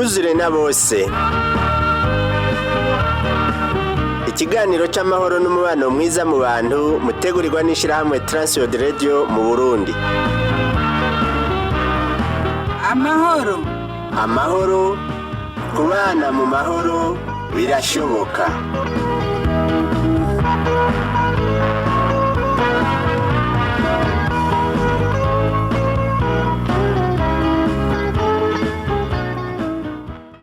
Twuzure na bose. Ikiganiro c'amahoro n'umubano mwiza mu bantu mutegurirwa n'ishirahamwe Transworld Radio mu Burundi. Amahoro. Amahoro, kubana mu mahoro birashoboka.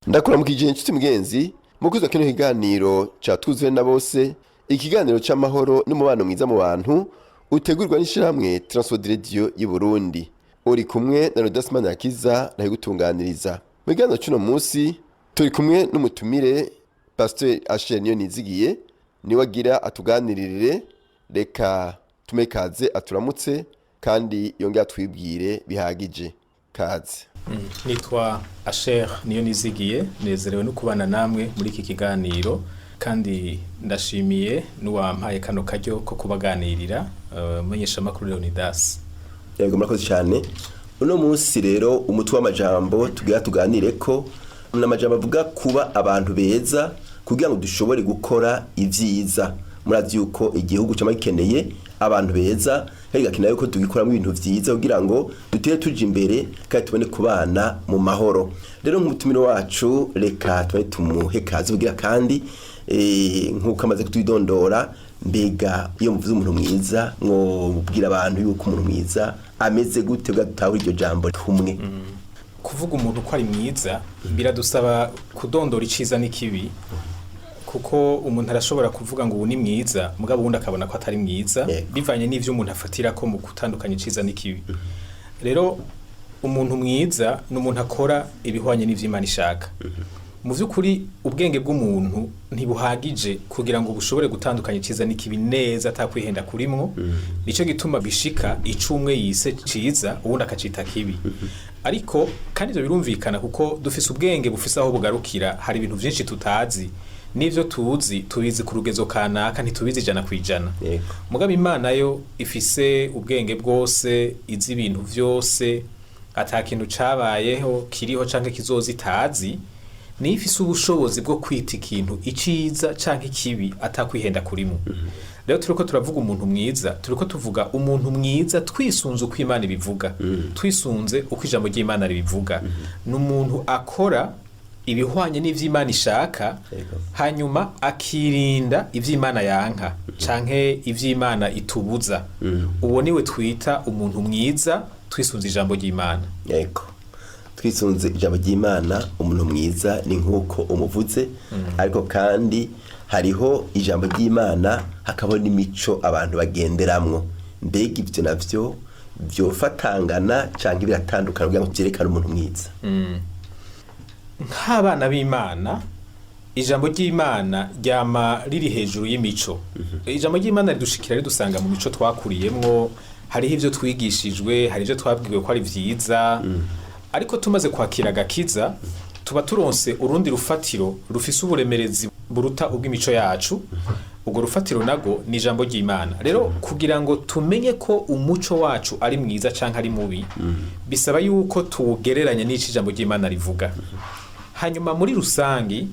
Ndakuramukije inshuti mugenzi mukuza kino kiganiro ca Twuzure na bose, ikiganiro c'amahoro n'umubano mwiza mu bantu utegurwa n'ishirahamwe Transworld Radio y'u Burundi. Uri kumwe na Rudasman Yakiza ndahigutunganiriza. Mu kiganiro c'uno munsi turi kumwe n'umutumire Pasteur Asher Niyonizigiye, niwe agira atuganirire. Reka tume kaze aturamutse kandi yongere atwibwire bihagije. Kaze. Nitwa Asher Niyonizigiye, nezerewe no kubana namwe muri iki kiganiro kandi ndashimiye n'uwampaye kano karyo ko kubaganirira, menyeshamakuru Leonidas. Yego, murakoze cyane. Uno munsi rero umutwe w'amajambo tugira tuganire ko ni amajambo avuga kuba abantu beza kugira ngo dushobore gukora ivyiza. Murazi yuko igihugu cama gikeneye abantu beza kandi gakeneye yuko tugikoramo ibintu vyiza kugira ngo dutere tuja imbere kandi tubone kubana mu mahoro. Rero nk'umutumiro wacu reka tube tumuhe kaze kugira kandi nk'uko amaze kutwidondora. Mbega iyo muvuze umuntu mwiza, mwobwira abantu yuko umuntu mwiza ameze gute bwa dutahura iryo jambo kumwe? Kuvuga umuntu ko ari mwiza biradusaba kudondora iciza n'ikibi, kuko umuntu arashobora kuvuga ngo ubu ni mwiza, mugabo uwundi akabona ko atari mwiza, bivanye n'ivyo umuntu afatira ko mu gutandukanya iciza n'ikibi. Rero umuntu mwiza ni umuntu akora ibihwanye n'ivyo Imana ishaka. Mu vy'ukuri ubwenge bw'umuntu ntibuhagije kugira ngo bushobore gutandukanya iciza n'ikibi neza atakwihenda kurimwo. Nico gituma bishika icumwe yise ciza uwundi akacita kibi. Ariko kandi ivyo birumvikana kuko dufise ubwenge bufise aho bugarukira. Hari ibintu vyinshi tutazi, n'ivyo tuzi tubizi ku rugezo kanaka, ntitubizi 100%. Mugabo Imana yo ifise ubwenge bwose, izi ibintu vyose, ata kintu cabayeho, kiriho canke kizoza itazi. Niyo ifise ubushobozi bwo kwita ikintu iciza canke ikibi atakwihenda kurimo. Rero turiko turavuga umuntu mwiza, turiko tuvuga umuntu mwiza twisunze uko Imana ibivuga, twisunze uko ijambo ry'Imana ribivuga. Ni umuntu akora ibihwanye n'ivy'Imana ishaka, hanyuma akirinda ivy'Imana yanka canke ivy'Imana itubuza. Uwo niwe twita umuntu mwiza twisunze ijambo ry'Imana. Yego, twisunze ijambo ry'Imana umuntu mwiza ni nk'uko umuvuze. Ariko kandi hariho ijambo ry'Imana, hakabaho n'imico abantu bagenderamwo. Mbega ivyo navyo vyofatangana canke biratandukana kugira ngo vyerekane umuntu mwiza? Nk'abana b'Imana, ijambo ry'Imana ryama riri hejuru y'imico. Ijambo ry'Imana ridushikira ridusanga mu mico twakuriyemwo. Hariho ivyo twigishijwe, hari ivyo twabwiwe ko ari vyiza, ariko tumaze kwakira agakiza tuba turonse urundi rufatiro rufise uburemerezi buruta ubw'imico yacu. Urwo rufatiro nago ni ijambo ry'Imana. Rero kugira ngo tumenye ko umuco wacu ari mwiza canke ari mubi, bisaba yuko tuwugereranya n'ico ijambo ry'Imana rivuga. Hanyuma muri rusangi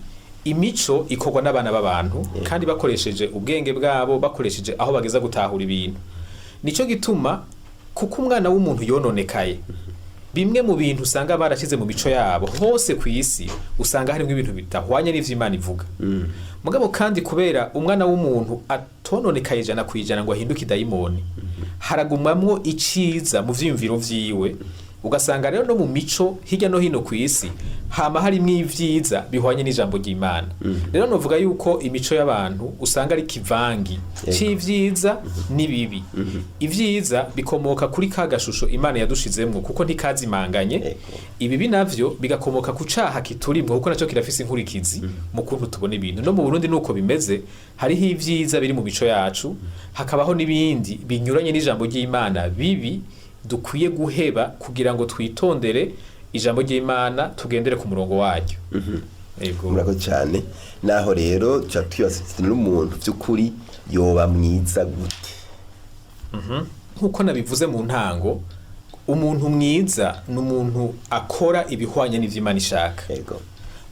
imico ikorwa n'abana b'abantu kandi bakoresheje ubwenge bwabo, bakoresheje aho bageza gutahura ibintu. Nico gituma kuko umwana w'umuntu yononekaye, bimwe mu bintu usanga barashize mu mico yabo hose ku isi usanga harimo ibintu bidahwanye n'ivyo Imana ivuga. Mugabo kandi kubera umwana w'umuntu atononekaye 100% ngo ahinduke idayimoni, haragumamwo iciza mu vyiyumviro vyiwe. Ugasanga rero no mu mico hirya no hino ku isi hama harimwo ivyiza bihwanye n'ijambo ry'Imana. Rero novuga yuko imico y'abantu usanga ari kivangi c'ivyiza n'ibibi. Ivyiza bikomoka kuri ka gashusho Imana yadushizemwo kuko ntikazimanganye. Ibibi navyo bigakomoka ku caha kiturimwo kuko naco kirafise inkurikizi mu kuntu tubona ibintu. No mu Burundi nuko bimeze, hariho ivyiza biri mu mico yacu, hakabaho n'ibindi binyuranye n'ijambo ry'Imana bibi dukwiye guheba kugira ngo twitondere ijambo ry'Imana, tugendere ku murongo waryo. Yego. Murakoze cyane. Naho rero tuca twibaza tuti n'umuntu vy'ukuri yoba mwiza gute? Nk'uko nabivuze mu ntango, umuntu mwiza ni umuntu akora ibihwanye n'ivyo Imana ishaka. Yego.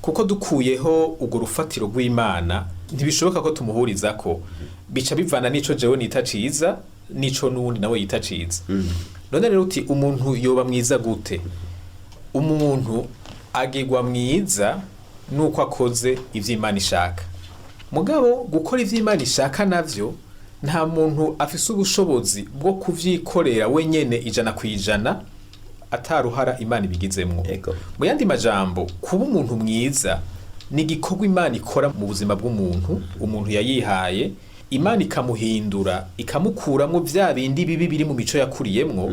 Kuko dukuyeho urwo rufatiro rw'Imana, ntibishoboka ko tumuhurizako. Bica bivana n'ico jewe nita ciza, n'ico n'uwundi nawe yita ciza. None rero uti umuntu yoba mwiza gute? Umuntu agirwa mwiza nuko akoze ivyo Imana ishaka. Mugabo gukora ivyo Imana ishaka navyo, nta muntu afise ubushobozi bwo kuvyikorera wenyene 100% ataruhara Imana ibigizemwo. Ego. Mu yandi majambo, kuba umuntu mwiza ni igikorwa Imana ikora mu buzima bw'umuntu. Umuntu yayihaye, Imana ikamuhindura, ikamukuramwo vya bindi bibi biri mu mico yakuriyemwo,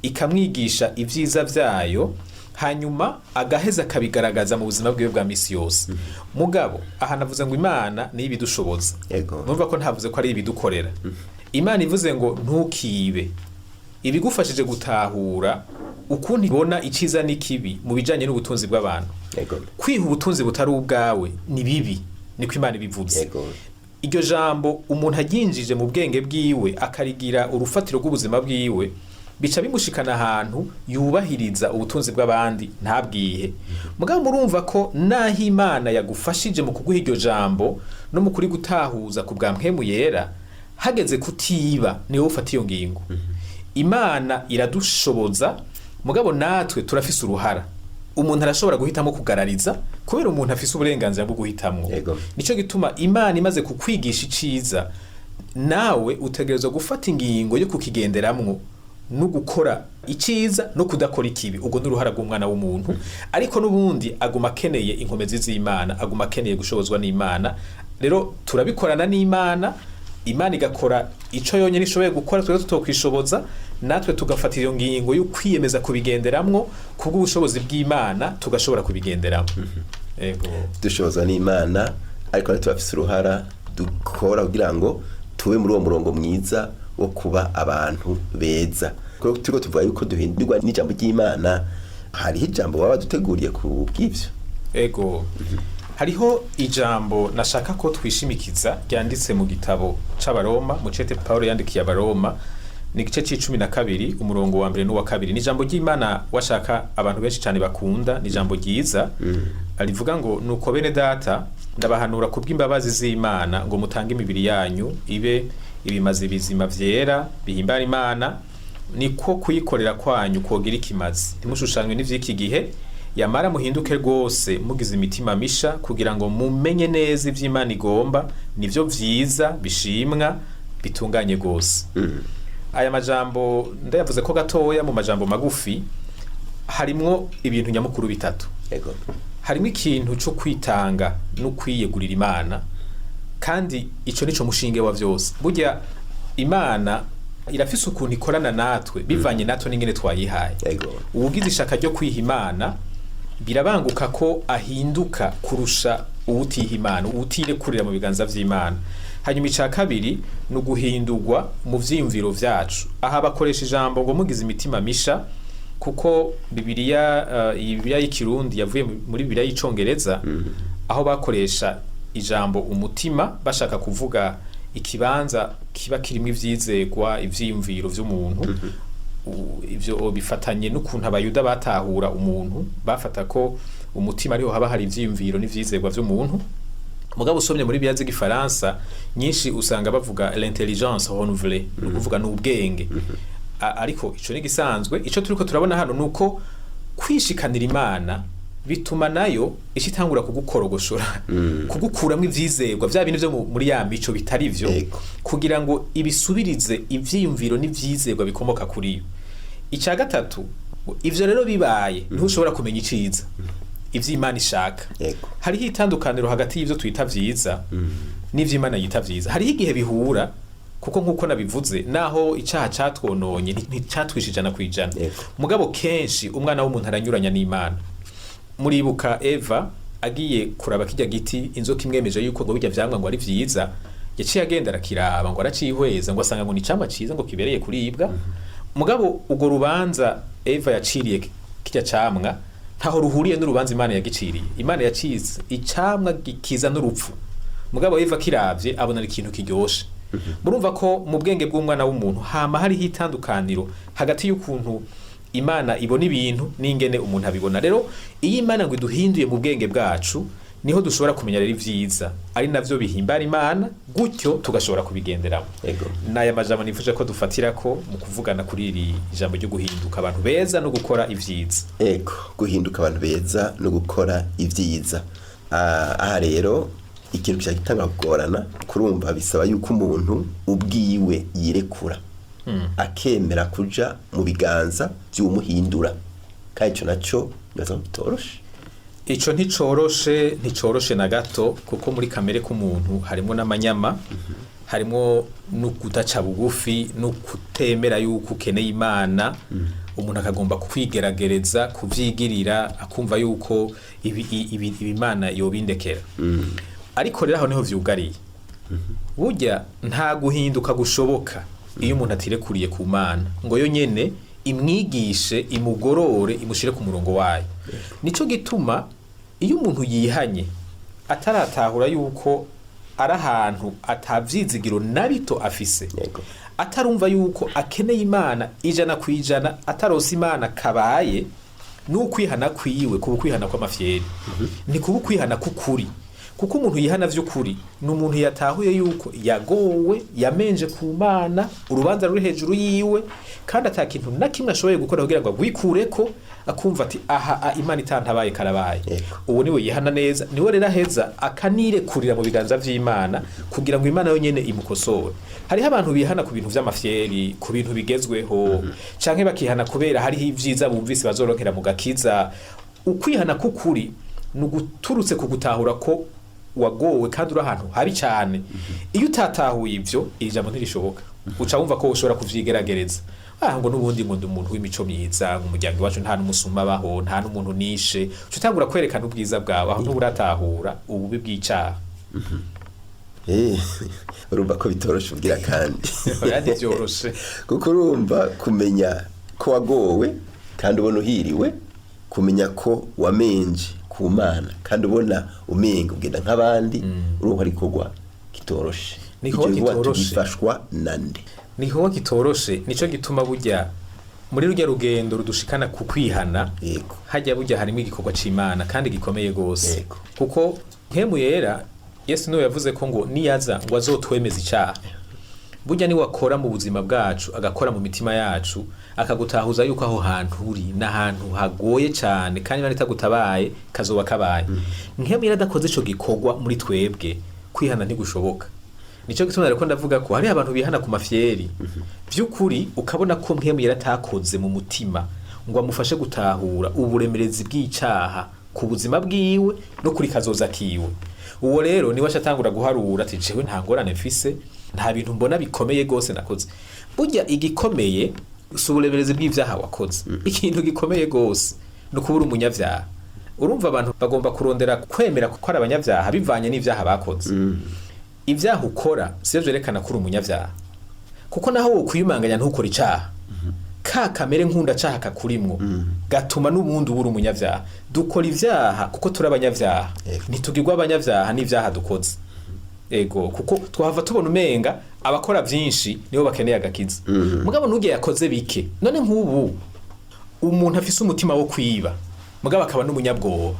ikamwigisha ivyiza vyayo, hanyuma agaheza akabigaragaza mu buzima bwiwe bwa misi yose. Mugabo aha navuze ngo Imana niyo ibidushoboza. Ego. Numva ko ntavuze ko ari ibidukorera. Imana ivuze ngo ntukibe, ibigufashije gutahura ukuntu ibona iciza n'ikibi mu bijanye n'ubutunzi bw'abantu. Ego. Kwiha ubutunzi butari ubwawe ni bibi, niko Imana ibivuze. Ego. Iryo jambo umuntu aryinjije mu bwenge bwiwe, akarigira urufatiro rw'ubuzima bwiwe, bica bimushikana ahantu yubahiriza ubutunzi bw'abandi, ntabwihe. Mugabo murumva ko naho Imana yagufashije mu kuguha iryo jambo no mu kuri gutahuza ku bwa Mpwemu Yera, hageze kutiba niwe ufata iyo ngingo. Imana iradushoboza, mugabo natwe turafise uruhara. Umuntu arashobora guhitamo kugarariza, kubera umuntu afise uburenganzira bwo guhitamwo. Yego. Nico gituma Imana imaze kukwigisha iciza, nawe utegerezwa gufata ingingo yo kukigenderamwo no gukora iciza no kudakora ikibi. Ubwo n'uruhara rw'umwana w'umuntu, ariko n'ubundi aguma akeneye inkomezi z'Imana, aguma akeneye gushobozwa n'Imana. Rero turabikorana n'Imana, Imana igakora ico yonyene ishoboye gukora, twebwe tutokwishoboza, natwe tugafata iyo ngingo yo kwiyemeza kubigenderamwo kubw'ubushobozi bw'Imana, tugashobora kubigenderamwo. Ego. Dushobozwa n'Imana, ariko natwe turafise uruhara dukora kugira ngo tube muri uwo murongo mwiza wo kuba abantu beza. Kuko turiko tuvuga yuko duhindurwa n'ijambo ry'Imana, hariho ijambo baba baduteguriye ku bw'ivyo. Ego. Hariho ijambo nashaka ko twishimikiza ryanditse mu gitabo c'Abaroma, mu cete Paulo yandikiye Abaroma, ni igice c'12, umurongo wa mbere n'uwa kabiri. Ni ijambo ry'Imana washaka abantu benshi cyane bakunda, ni ijambo ryiza rivuga ngo: "Nuko bene data, ndabahanura kubw'imbabazi z'Imana ngo mutange imibiri yanyu ibe ibimazi bizima vyera bihimbara Imana, niko kuyikorera kwanyu kogira ikimazi. Ntimushushanywe n'ivy'iki gihe, yamara muhinduke rwose mugize imitima misha, kugira ngo mumenye neza ivy'Imana igomba, nivyo vyiza bishimwa bitunganye rwose." Aya majambo ndayavuze ko gatoya mu majambo magufi, harimwo ibintu nyamukuru bitatu. Ego. Harimo ikintu cyo kwitanga no kwiyegurira Imana, kandi ico nico mushinge wa vyose. Burya Imana irafise ukuntu ikorana natwe bivanye natwe n'ingene twayihaye. Ego. Uwugize ishaka ryo kwiha Imana, birabanguka ko ahinduka kurusha uwutiha Imana, uwutirekurira mu biganza vy'Imana. Hanyuma ica kabiri ni uguhindurwa mu vyiyumviro vyacu. Aha bakoresha ijambo ngo mugize imitima misha, kuko Bibiliya, iyi Bibiliya y'Ikirundi yavuye muri Bibiliya y'Icongereza, aho bakoresha ijambo umutima bashaka kuvuga ikibanza kiba kirimo ivyizegwa, ivyiyumviro vy'umuntu. Ivyo bifatanye n'ukuntu Abayuda batahura umuntu, bafata ko umutima ariho haba hari ivyiyumviro n'ivyizegwa vy'umuntu. Mugabo usomye muri Bibiliya z'Igifaransa nyinshi, usanga bavuga l'intelligence renouvelée, ni ukuvuga ni ubwenge. Ariko ico ni gisanzwe. Ico turiko turabona hano nuko kwishikanira Imana bituma nayo ica itangura kugukorogoshora, kugukuramwo ivyizerwa vya bintu vyo muri ya mico bitari vyo, Yego. kugira ngo ibisubirize ivyiyumviro n'ivyizerwa bikomoka kuri yo. Icya gatatu, ivyo rero bibaye, ntushobora kumenya iciza, ivyo Imana ishaka. Yego. Hariho itandukaniro hagati y'ivyo twita vyiza n'ivyo Imana yita vyiza. Hariho igihe bihura, kuko nk'uko nabivuze, naho icaha catwononye, nticatwishe 100%. Yego. Mugabo kenshi umwana w'umuntu aranyuranya n'Imana. Muribuka Eva agiye kuraba kirya giti, inzoka imwemeje yuko ngo bijya vyamwa ngo ari vyiza, yaciye agenda arakiraba, ngo aracihweza, ngo asanga ngo ni icamwa ciza, ngo kibereye kuribwa. Mugabo urwo rubanza Eva yaciriye kirya camwa ntaho ruhuriye n'urubanza Imana yagiciriye. Imana yacize icamwa gikiza n'urupfu, mugabo Eva kiravye abona ari ikintu kiryoshe. Murumva ko mu bwenge bw'umwana w'umuntu hama hariho itandukaniro hagati y'ukuntu Imana ibona ibintu n'ingene umuntu abibona. Rero iyo Imana ngo iduhinduye mu bwenge bwacu, niho dushobora kumenya rero ivyiza ari navyo bihimbara Imana, gutyo tugashobora kubigenderamo. Ego. N'aya majambo nifuje ko dufatira ko mu kuvugana kuri iri jambo ryo guhinduka abantu beza no gukora ivyiza. Ego, guhinduka abantu beza no gukora ibyiza. Aha rero ikintu cyagitanga kugorana kurumva, bisaba yuko umuntu ubwiwe yirekura, akemera kuja mu biganza by'umuhindura, kandi ico naco nibaza ko bitoroshe. Ico nticoroshe, nticoroshe na gato, kuko muri kamere k'umuntu harimo n'amanyama, harimo no kudaca bugufi no kutemera yuko ukeneye Imana. Umuntu akagomba kwigeragereza kuvyigirira, akumva yuko ibi Imana yobindekera. Ariko rero aho niho vyugariye. Burya nta guhinduka gushoboka iyo umuntu atirekuriye ku Mana ngo yo nyene imwigishe, imugorore, imushire ku murongo wayo. Nico gituma iyo umuntu yihanye ataratahura yuko ari ahantu atavyizigiro na bito afise, atarumva yuko akeneye Imana 100%, atarose Imana kabaye, n'ukwihana kwiwe kuba ukwihana kw'amafyeri, ni kuba ukwihana k'ukuri. Kuko umuntu yihana vy'ukuri ni umuntu yatahuye yuko yagowe, yamenje ku Mana, urubanza ruri hejuru yiwe, kandi ata kintu na kimwe ashoboye gukora kugira ngo agwikureko, akumva ati aha Imana itantabaye karabaye. Uwo niwe yihana neza, niwe rero aheza akanirekurira mu biganza vy'Imana kugira ngo Imana yonyene imukosore. Hariho abantu bihana ku bintu vy'amafyeri, ku bintu bigezweho, canke bakihana kubera hariho ivyiza bumvise bazoronkera mu gakiza. Ukwihana k'ukuri ni uguturutse ku gutahura ko wagowe kandi uri ahantu habi cyane. Iyo utatahuye ivyo, iri jambo ntirishoboka, uca wumva ko ushobora kuvyigerageza. Ngo n'ubundi ngo ndi umuntu w'imico myiza, mu muryango iwacu nta n'umusuma abaho, nta n'umuntu nishe, uca utangura kwerekana ubwiza bwawe, aho ntuburatahura ububi bw'icaha. Urumva ko bitoroshe ubwira kandi. Oya, ntivyoroshe. Kuko urumva, kumenya ko wagowe kandi ubona uhiriwe, kumenya ko wamenje ku Mana kandi ubona umenga ugenda nk'abandi, urumva ari igikorwa kitoroshe. Ni igikorwa Ico gikorwa kitoroshe. tugifashwa nande? Ni igikorwa kitoroshe. Nico gituma burya muri rurya rugendo rudushikana ku kwihana, hajya burya harimo igikorwa c'Imana kandi gikomeye gose. Kuko Mpwemu Yera, Yesu niwe yavuze ko ngo niyaza ngo azotwemeza icaha. Burya ni wakora mu buzima bwacu, agakora mu mitima yacu, akagutahuza yuko aho hantu uri n'ahantu hagoye cyane, kandi Imana itagutabaye kazoba kabaye. Mpwemu Yera adakoze ico gikorwa muri twebwe, kwihana ntigushoboka. Nico gituma rero ndavuga ko hari abantu bihana ku mafyeri by'ukuri, ukabona ko Mpwemu Yera atakoze mu mutima ngo amufashe gutahura uburemerezi bw'icaha ku buzima bwiwe no kuri kazoza kiwe. Uwo rero niwe acatangura guharura ati jewe nta ngorane mfise, nta bintu mbona bikomeye gose nakoze. Burya igikomeye si uburemerezi bw'ivyaha wakoze, ikintu gikomeye gose ni ukubura umunyavyaha. Urumva, abantu bagomba kurondera kwemera ko ari abanyavyaha bivanye n'ivyaha bakoze. Ivyaha ukora sivyo vyerekana ko uri umunyavyaha, kuko naho wokwiyumanganya ntukora icaha, ka kamere nkunda caha kakurimwo gatuma n'ubundi ubura umunyavyaha. Dukora ivyaha kuko turi abanyavyaha, ntitugirwa abanyavyaha n'ivyaha dukoze. Ego, kuko twahava tubona umenga abakora vyinshi nibo bakeneye agakiza, mugabo ntugiye yakoze bike. None nk'ubu umuntu afise umutima wo kwiba mugabo akaba n'umunyabwoba,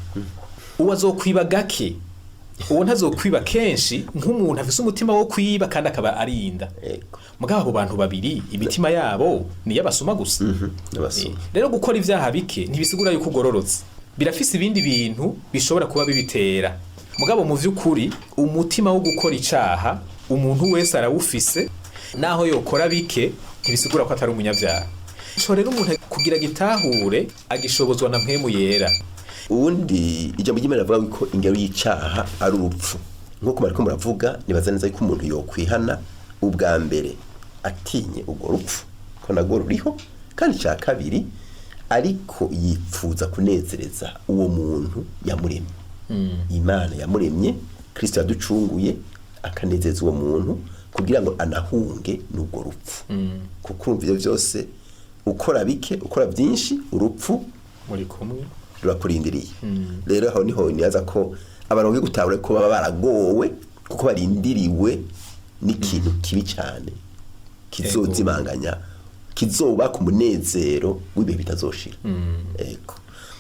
uwo azokwiba gake, uwo ntazokwiba kenshi nk'umuntu afise umutima wo kwiba kandi akaba arinda. Mugabo abo bantu babiri imitima yabo ni iy'abasuma gusa. N'abasuma. Rero gukora ivyaha bike ntibisigura yuko ugororotse, birafise ibindi bintu bishobora kuba bibitera. Mugabo mu vy'ukuri umutima wo gukora icaha umuntu wese arawufise, naho yokora bike ntibisigura ko atari umunyavyaha. Ico rero umuntu kugira gitahure agishobozwa na Mpwemu Yera. Ubundi ijambo ry'Imana rivuga ko ingero y'icaha ari urupfu. Nk'uko mariko muravuga, nibaza neza yuko umuntu yokwihana ubwa mbere atinye urwo rupfu ko narwo ruriho, kandi icya kabiri ariko yipfuza kunezereza uwo muntu yamuremye, Imana yamuremye, Kristo yaducunguye, akanezeza uwo muntu kugira ngo anahunge n'urwo rupfu. Kuko urumva ivyo vyose, ukora bike, ukora byinshi, urupfu muri kumwe rurakurindiriye. Rero aho niho nibaza ko abantu bakwiye gutahura ko baba baragowe, kuko barindiriwe n'ikintu kibi cyane kizozimanganya. Kizoba ku munezero w'ibihe bitazoshira. Ego,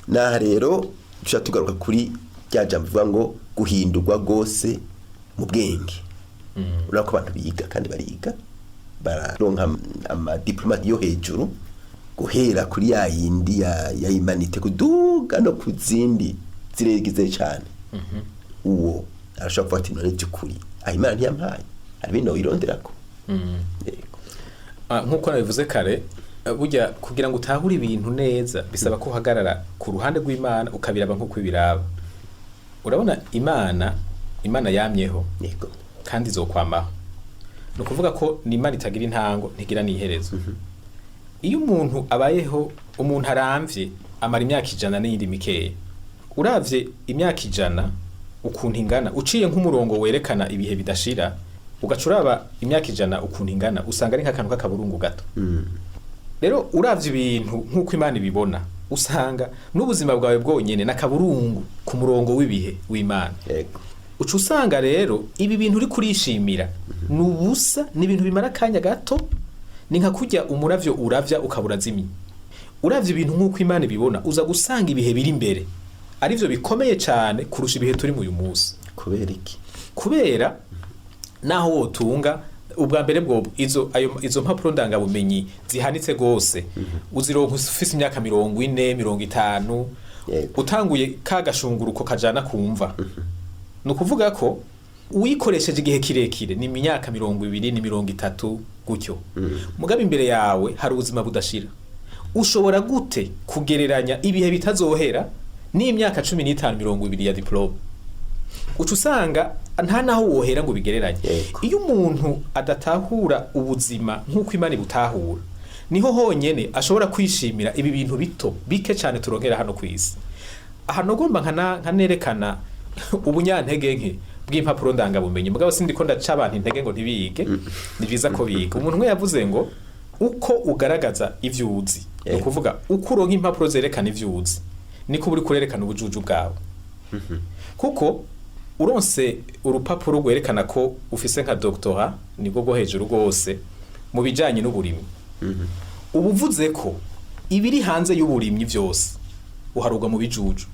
naha rero tuca tugaruka kuri rya jambo rivuga ngo guhindurwa rwose mu bwenge. Urabona ko abantu biga kandi bariga, bararonka amadiploma yo hejuru, guhera kuri ya yindi ya imanite kuduga no ku zindi ziregize cyane. Uwo arashobora kuvuga ati: "None by'ukuri aho Imana ntiyampaye, hari ibindi noyironderako?" Yego. Nk'uko nabivuze kare, burya kugira ngo utahure ibintu neza bisaba ko uhagarara ku ruhande rw'Imana, ukabiraba nk'uko ibiraba. Urabona, Imana yamyeho kandi izokwamaho. Ni ukuvuga ko ni Imana itagira intango, ntigira n'iherezo. Iyo umuntu abayeho, umuntu aramvye amara imyaka 100 n'iyindi mikeya. Uravye imyaka 100 ukuntu ingana, uciye nk'umurongo werekana ibihe bidashira, ugaca uraba imyaka 100 ukuntu ingana, usanga ari nk'akantu k'akaburungu gato. Rero uravye ibintu nk'uko Imana ibibona, usanga n'ubuzima bwawe bwonyene n'akaburungu ku murongo w'ibihe w'Imana. Uca usanga rero ibi bintu uri kurishimira ni ubusa, ni ibintu bimara akanya gato, ni nka kurya umuravyo uravya ukabura zimye. Uravye ibintu nk'uko Imana ibibona, uza gusanga ibihe biri imbere arivyo bikomeye cyane kurusha ibihe turi mu uyu munsi. Kubera iki? Kubera naho wotunga ubwa mbere bwo izo mpapuro ndangabumenyi zihanitse gose, uzironka ufise imyaka 40, 50, utanguye ka gashunguruko kajana kumva. Ni ukuvuga ko uyikoresheje igihe kirekire ni imyaka 20, ni 30 gutyo. Mugabo imbere yawe hari ubuzima budashira. Ushobora gute kugereranya ibihe bitazohera n'imyaka 15, 20 ya diplome? Uca usanga nta naho wohera ngo bigereranye. Iyo umuntu adatahura ubuzima nk'uko Imana ibutahura, niho honyene ashobora kwishimira ibi bintu bito bike cyane turonkera hano ku isi. Aha nogomba nkanerekana ubunyantege nke bw'impapuro ndangabumenyi. Mugabo sindi ko ndaca abantu intege ngo ntibige, ni byiza ko biga. Umuntu umwe yavuze ngo uko ugaragaza ivyo uzi, ni ukuvuga uko uronka impapuro zerekana ivyo uzi, niko uba uri kurerekana ubujuju bwawe. Kuko uronse urupapuro rwerekana ko ufise nka doctorat, nibwo rwo hejuru rwose mu bijanye n'uburimyi, uba uvuze ko ibiri hanze y'uburimyi byose uharugwa mu bijuju.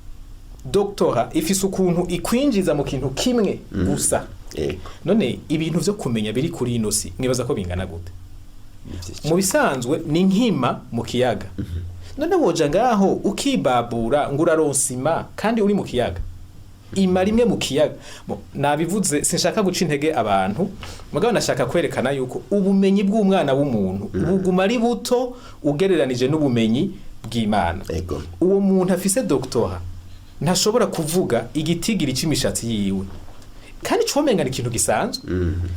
Doctorat ifise ukuntu ikwinjiza mu kintu kimwe gusa. None ibintu vyo kumenya biri kuri ino si mwibaza ko bingana gute? Ni vyiza. Mu bisanzwe ni nkima mu kiyaga. None woja ngaho ukibabura ngo uraronsa ima kandi uri mu kiyaga, ima rimwe mu kiyaga. Nabivuze, sinshaka guca intege abantu, mugabo nashaka kwerekana yuko ubumenyi bw'umwana w'umuntu buguma ari buto ugereranije n'ubumenyi bw'Imana. Uwo muntu afise doctorat ntashobora kuvuga igitigiri cy'imishatsi yiwe, kandi comenga ni ikintu gisanzwe.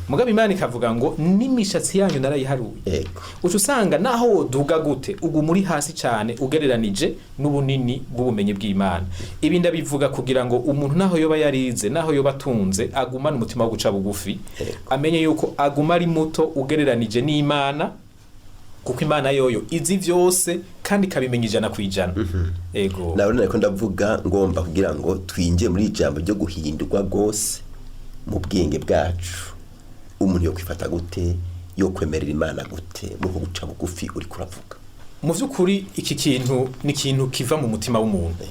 Mugabo Imana ikavuga ngo n'imishatsi yanyu narayiharuye. Uca usanga naho woduga gute, uguma uri hasi cyane ugereranije n'ubunini bw'ubumenyi bw'Imana. Ibi ndabivuga kugira ngo umuntu naho yoba yarize, naho yoba atunze, agumane umutima wo guca bugufi, amenye yuko aguma ari muto ugereranije n'Imana, kuko Imana yoyo izi vyose kandi ikabimenya 100%. Ego. Nawe nariko ndavuga ngomba kugira ngo twinjire muri ijambo ryo guhindurwa rwose mu bwenge bwacu. Umuntu yo kwifata gute, yo kwemerera Imana gute muri uko guca bugufi uri kuravuga? Mu by'ukuri iki kintu ni ikintu kiva mu mutima w'umuntu.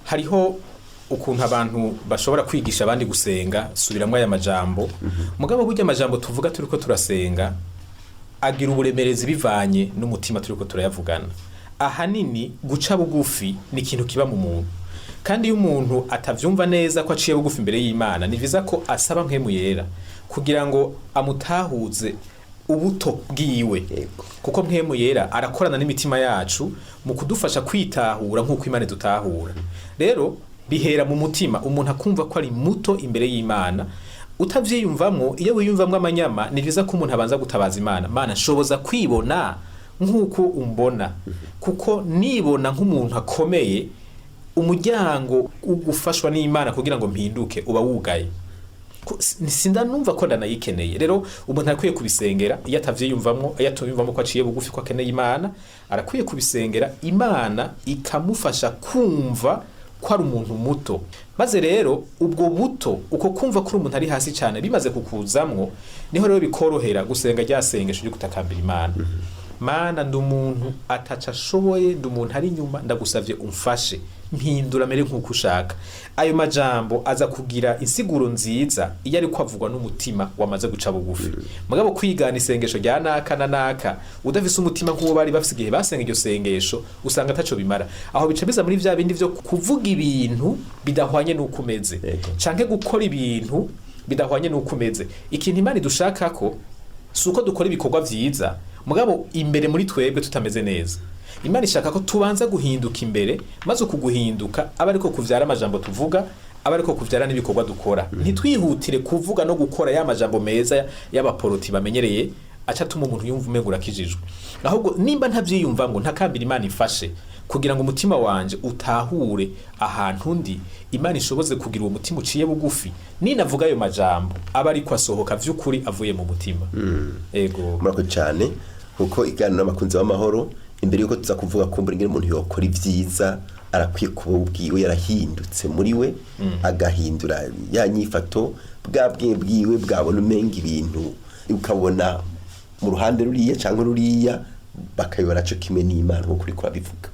Hariho ukuntu abantu bashobora kwigisha abandi gusenga, subiramwo aya majambo. Mugabo burya amajambo tuvuga turiko turasenga agira uburemerezi bivanye n'umutima turiko turayavugana. Ahanini guca bugufi ni ikintu kiba mu muntu, kandi iyo umuntu atavyumva neza ko aciye bugufi imbere y'Imana, ni vyiza ko asaba Mpwemu Yera kugira ngo amutahuze ubuto bwiwe. Kuko Mpwemu Yera arakorana n'imitima yacu mu kudufasha kwitahura nk'uko Imana idutahura. Rero bihera mu mutima, umuntu akumva ko ari muto imbere y'Imana. Utavyiyumvamwo, iyo wiyumvamwo amanyama, ni vyiza ko umuntu abanza gutabaza Imana: "Mana, nshoboza kwibona nk'uko umbona, kuko nibona nk'umuntu akomeye, umuryango wo gufashwa n'Imana kugira ngo mpinduke uba wugaye. Sindanumva ko ndanayikeneye." Rero umuntu arakwiye kubisengera iyo atavyiyumvamwo, iyo atuyumvamo ko aciye bugufi, ko akeneye Imana, arakwiye kubisengera, Imana ikamufasha kumva ko ari umuntu muto. Maze rero ubwo buto, uko kumva ko uri umuntu ari hasi cyane, bimaze kukuzamwo, niho rero bikorohera gusenga rya sengesho ryo gutakambira Imana. Mana, ndi umuntu ataca ashoboye, ndi umuntu ari inyuma, ndagusavye umfashe, mpindura mere nk'uko ushaka. Ayo majambo aza kugira insiguro nziza iyo ariko avugwa n'umutima wamaze guca bugufi. Mugabo kwigana isengesho rya naka na naka udafise umutima nk'uwo bari bafise igihe basenga iryo sengesho, usanga ataco bimara. Aho bica biza muri vya bindi vyo kuvuga ibintu bidahwanye n'uko umeze, canke gukora ibintu bidahwanye n'uko umeze. Ikintu Imana idushakako si uko dukora ibikorwa vyiza mugabo imbere muri twebwe tutameze neza. Imana ishaka ko tubanza guhinduka imbere, maze uku guhinduka aba ariko kuvyara amajambo tuvuga, aba ariko kuvyara n'ibikorwa dukora. Ntitwihutire kuvuga no gukora ya majambo meza y'abaporoti bamenyereye aca atuma umuntu yumva umengo urakijijwe. Ahubwo nimba ntavyiyumvamwo, ntakambira Imana ifashe kugira ngo umutima wanje utahure ahantu ndi, Imana ishoboze kugira uwo mutima uciye bugufi, ninavuga ayo majambo aba ariko asohoka vy'ukuri avuye mu mutima. Ego. Murakoze cyane, kuko iganiro n'abakunzi b'amahoro, imbere yuko tuza kuvuga kumbura ingene umuntu yokora ibyiza, arakwiye kuba ubwiwe yarahindutse muri we, agahindura ya nyifato, bwa bwiwe bwiwe bwabona umenga ibintu ukabona mu ruhande ruriya cyangwa ruriya, bakabibona co kimwe n'Imana nkuko uriko urabivuga.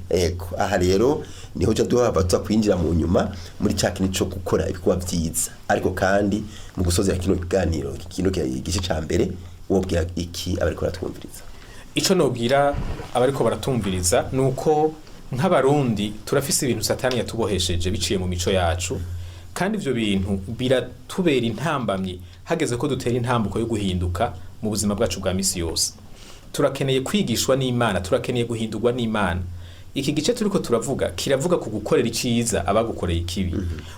Ego, aha rero niho uca duhava tuza kwinjira mu nyuma muri ca kintu co gukora ibikorwa vyiza. Ariko kandi mu gusozera kino kiganiro, kino gice ca mbere, wobwira iki abariko baratwumviriza? Ico nobwira abariko baratumviriza nuko nk'Abarundi turafise ibintu Satani yatubohesheje biciye mu mico yacu, kandi ivyo bintu biratubera intambamyi hageze ko dutera intambuko yo guhinduka mu buzima bwacu bwa misi yose. Turakeneye kwigishwa n'Imana, turakeneye guhindurwa n'Imana. Iki gice turiko turavuga kiravuga ku gukorera iciza abagukoreye ikibi.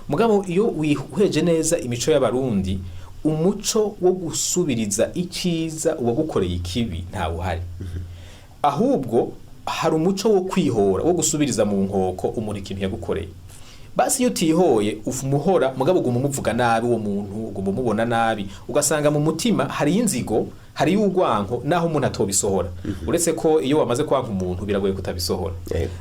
Mugabo iyo wihweje neza imico y'Abarundi, umuco wo gusubiriza iciza uwagukoreye ikibi ntawuhari. Ahubwo hari umuco wo kwihora, wo gusubiriza mu nkoko umuntu ikintu yagukoreye. Basi iyo utihoye umuhora, mugabo uguma umuvuga nabi uwo muntu, uguma umubona nabi, ugasanga mu mutima hariyo inzigo, hariyo urwanko, naho umuntu atobisohora. Uretse ko iyo wamaze kwanka umuntu biragoye kutabisohora.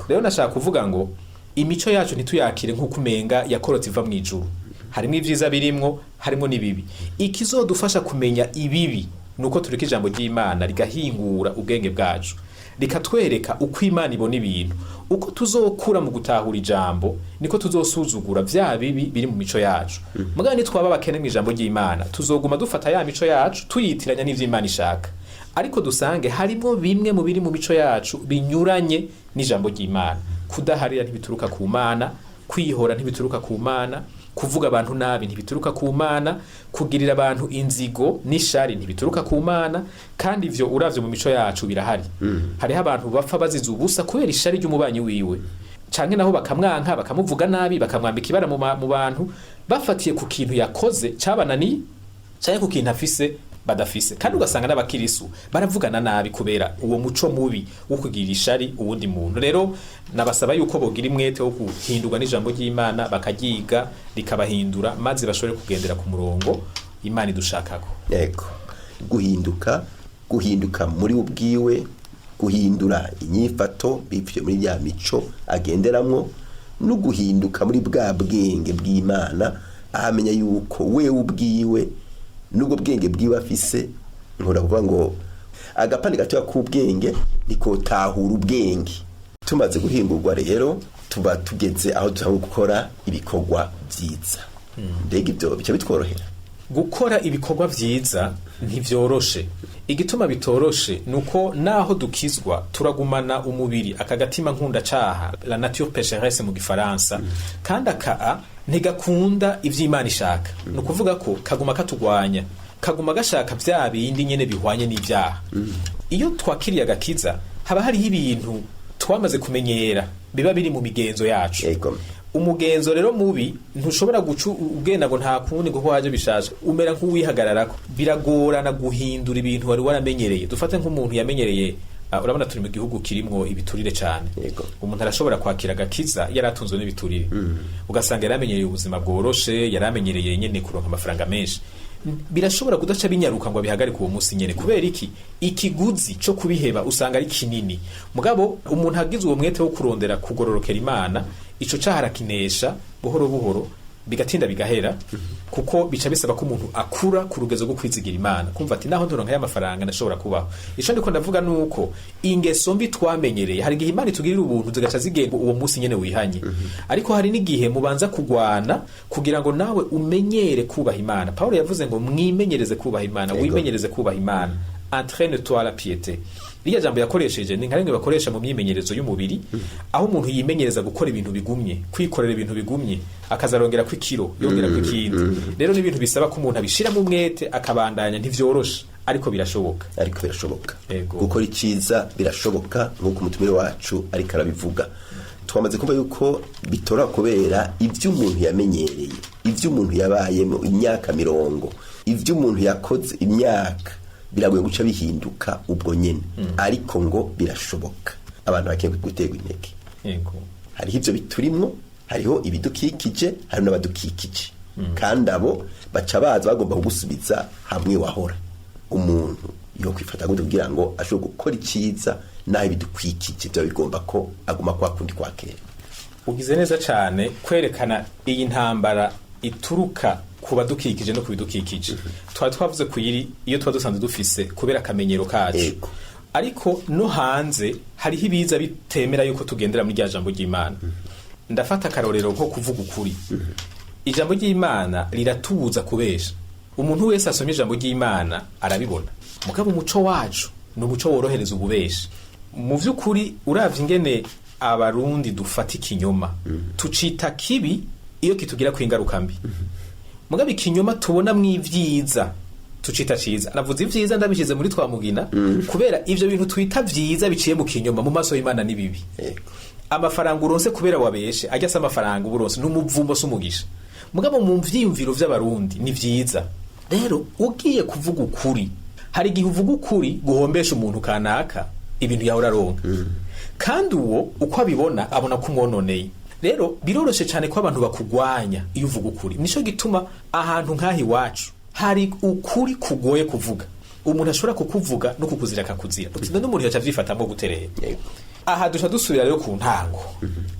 Rero nashaka kuvuga ngo imico yacu ntituyakire nk'uko umenga yakorotse iva mu ijuru. Harimo ibyiza birimwo, harimo n'ibibi. Ikizodufasha kumenya ibibi nuko tureka ijambo ry'Imana rigahingura ubwenge bwacu, rikatwereka uko Imana ibona ibintu. Uko tuzokura mu gutahura ijambo, niko tuzosuzugura vya bibi biri mu mico yacu. Mugabo nitwaba abakene mu ijambo ry'Imana, tuzoguma dufata ya mico yacu tuyitiranya n'ivyo Imana ishaka, ariko dusange harimo bimwe mu biri mu mico yacu binyuranye n'ijambo ry'Imana. Kudaharira ntibituruka ku Mana, kwihora ntibituruka ku Mana, kuvuga abantu nabi ntibituruka ku Mana, kugirira abantu inzigo n'ishari ntibituruka ku Mana. Kandi ivyo uravye mu mico yacu birahari. Hariho abantu bapfa bazize ubusa kubera ishari ry'umubanyi wiwe, canke naho bakamwanka, bakamuvuga nabi, bakamwambika ibara mu bantu, bafatiye ku kintu yakoze cabananiye canke ku kintu afise badafise. Kandi ugasanga n'abakirisu baravugana nabi kubera uwo muco mubi wo kugira ishari uwundi muntu. Rero nabasaba yuko bogira imwete wo guhindurwa n'ijambo ry'Imana, bakaryiga rikabahindura, maze bashobore kugendera ku murongo Imana idushakako. Yego, guhinduka, guhinduka muri ubwiwe, guhindura inyifato bipfuye muri ya mico agenderamwo, no guhinduka muri bwa bwenge bw'Imana, ahamenya yuko wewe ubwiwe nubwo bwenge bwiwe afise. Nkunda kuvuga ngo agapande gatoya k'ubwenge niko tahura ubwenge. Tumaze guhingurwa rero, tuba tugeze aho dushobora gukora ibikorwa vyiza. Mbega ibyo bica bitworohera? Gukora ibikorwa vyiza ntivyoroshe. Igituma bitoroshe nuko naho dukizwa turagumana umubiri, akagatima nkunda caha, la nature pécheresse mu gifaransa. Kandi aka ntigakunda ivy'Imana ishaka. Ni ukuvuga ko kaguma katugwanya, kaguma gashaka vya bindi nyene bihwanye n'ivyaha. Iyo twakiriye agakiza, haba hariho ibintu twamaze kumenyera biba biri mu migenzo yacu. Umugenzo rero mubi ntushobora guca ugenda ngo nta kundi kuko waje bishaje, umera nk'uwihagararako. Biragorana guhindura ibintu wari waramenyereye. Dufate nk'umuntu yamenyereye, urabona turi mu gihugu kirimwo ibiturire cane. Umuntu arashobora kwakira agakiza yaratunzwe n'ibiturire, ugasanga yaramenyereye ubuzima bworoshe, yaramenyereye nyene kuronka amafaranga menshi. Birashobora kudaca binyaruka ngo abihagarike uwo munsi nyene. Kubera iki? Ikiguzi co kubiheba usanga ari kinini. Mugabo umuntu agize uwo mwete wo kurondera kugororokera Imana, ico caha arakinesha buhoro buhoro. Bigatinda bigahera, kuko bica bisaba ko umuntu akura ku rugezo rwo kwizigira Imana, kumva ati naho ndoronka y'amafaranga ndashobora kubaho. Ico ndiko ndavuga nuko ingeso mbi twamenyereye, hari igihe Imana itugirira ubuntu zigaca zigenda uwo munsi nyene wihanye, ariko hari n'igihe mubanza kugwana kugira ngo nawe umenyere kubaha Imana. Paulo yavuze ngo mwimenyereze kubaha Imana. Wimenyereze kubaha Imana, entraîne toi à la piété. Iriya jambo yakoresheje ni nka rimwe bakoresha mu myimenyerezo y'umubiri, aho umuntu yimenyereza gukora ibintu bigumye, kwikorera ibintu bigumye, akazarongera ku ikiro, yongera ku ikindi. Rero ni ibintu bisaba ko umuntu abishiramo umwete akabandanya. Ntivyoroshe, ariko birashoboka. Ariko birashoboka. Yego. Gukora icyiza birashoboka, nk'uko umutumire wacu ariko arabivuga. Twamaze kumva yuko bitora kubera ibyo umuntu yamenyereye, ibyo umuntu yabayemo imyaka mirongo, ibyo umuntu yakoze imyaka, biragoye guca bihinduka ubwo nyene, ariko ngo birashoboka. Abantu bakeneye guterwa intege. Hariho ibyo biturimwo, hariho ibidukikije, hari n'abadukikije, kandi abo baca baza bagomba kugusubiza hamwe wahora. Umuntu yo kwifata gute kugira ngo ashobore gukora icyiza naho ibidukikije byaba bigomba ko aguma kwa kundi kwa kera? Ugize neza cyane kwerekana iyi ntambara ituruka ku badukikije no ku bidukikije. Twari twavuze ku yiri iyo tuba dusanzwe dufise kubera akamenyero kacu, ariko no hanze hariho ibiza bitemera yuko tugendera muri rya jambo ry'Imana. Ndafata akarorero nko kuvuga ukuri. Ijambo ry'Imana riratubuza kubesha. Umuntu wese asomye ijambo ry'Imana arabibona, mugabo umuco wacu ni umuco worohereza ububeshi. Mu by'ukuri, uravye ingene Abarundi dufata ikinyoma, tucita kibi iyo kitugira ku ingaruka mbi, mugabo ikinyoma tubona mw'ivyiza tucita ciza. Navuze ivyiza ndabishyize muri twamugina, kubera ivyo bintu twita vyiza biciye mu kinyoma, mu maso y'Imana ni bibi. Amafaranga uronse kubera wabeshe ajya asa amafaranga uburonse n'umuvumo, si umugisha, mugabo mu vyiyumviro vy'Abarundi ni vyiza. Rero ugiye kuvuga ukuri, hari igihe uvuga ukuri guhombesha umuntu kanaka ibintu yahora aronka, kandi uwo uko abibona abona ko umwononeye. Rero biroroshe cyane ko abantu bakugwanya iyo uvuga ukuri. Nico gituma ahantu nk'aha iwacu hari ukuri kugoye kuvuga. Umuntu ashobora kukuvuga no kukuzira akakuzira, uti none umuntu yaca avyifatamwo gute rero? Aha duca dusubira rero ku ntango,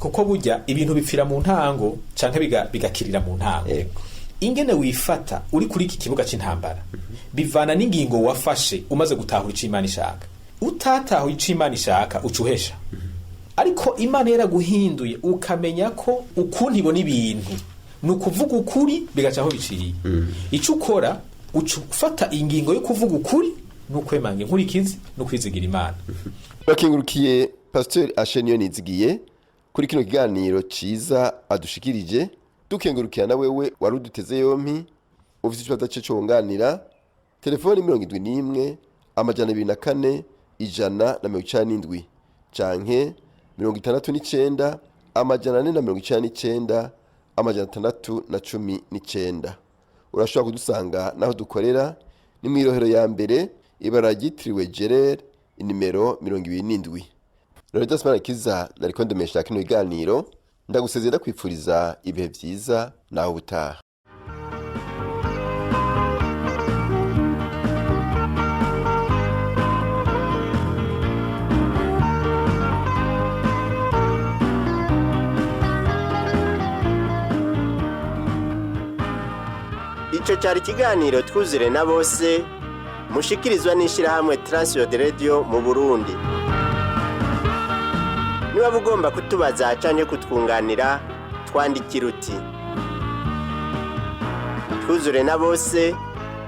kuko burya ibintu bipfira mu ntango canke bigakirira mu ntango. Ingene wifata uri kuri iki kibuga c'intambara bivana n'ingingo wafashe umaze gutahura ico Imana ishaka. Utatahuye ico Imana ishaka, uca uhesha. Ariko Imana yaraguhinduye, ukamenya ko ukuntu ibona ibintu ni ukuvuga ukuri bigaca aho biciye, icyo ukora uca ufata ingingo yo kuvuga ukuri n'ukwemanga inkurikizi no kwizigira Imana. Bakengurukiye Pasiteri Asheniyo Nizigiye kuri kino kiganiro ciza adushikirije. Dukengurukira na wewe wari uduteze yompi. Ufite ikibazo cye cunganira, telefoni 71 204 197 canke 69 499 619. Urashobora kudusanga naho dukorera ni mu Irohero ya mbere, ibara ryitiriwe Gerere, inimero 27. Rero Kiza nariko ndemesha kino kiganiro, ndagusezera ndakwifuriza ibihe vyiza naho ubutaha. Icyo cyari ikiganiro Twuzure na Bose mushikirizwa n'ishyirahamwe Transworld Radio mu Burundi. Niba ugomba kutubaza cyangwa kutwunganira, twandikira uti: Twuzure na Bose,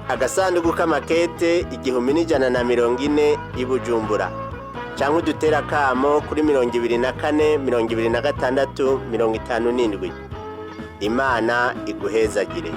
agasanduku k'amakete 1140 i Bujumbura, cyangwa udutere akamo kuri 24 26 57. Imana iguhezagire.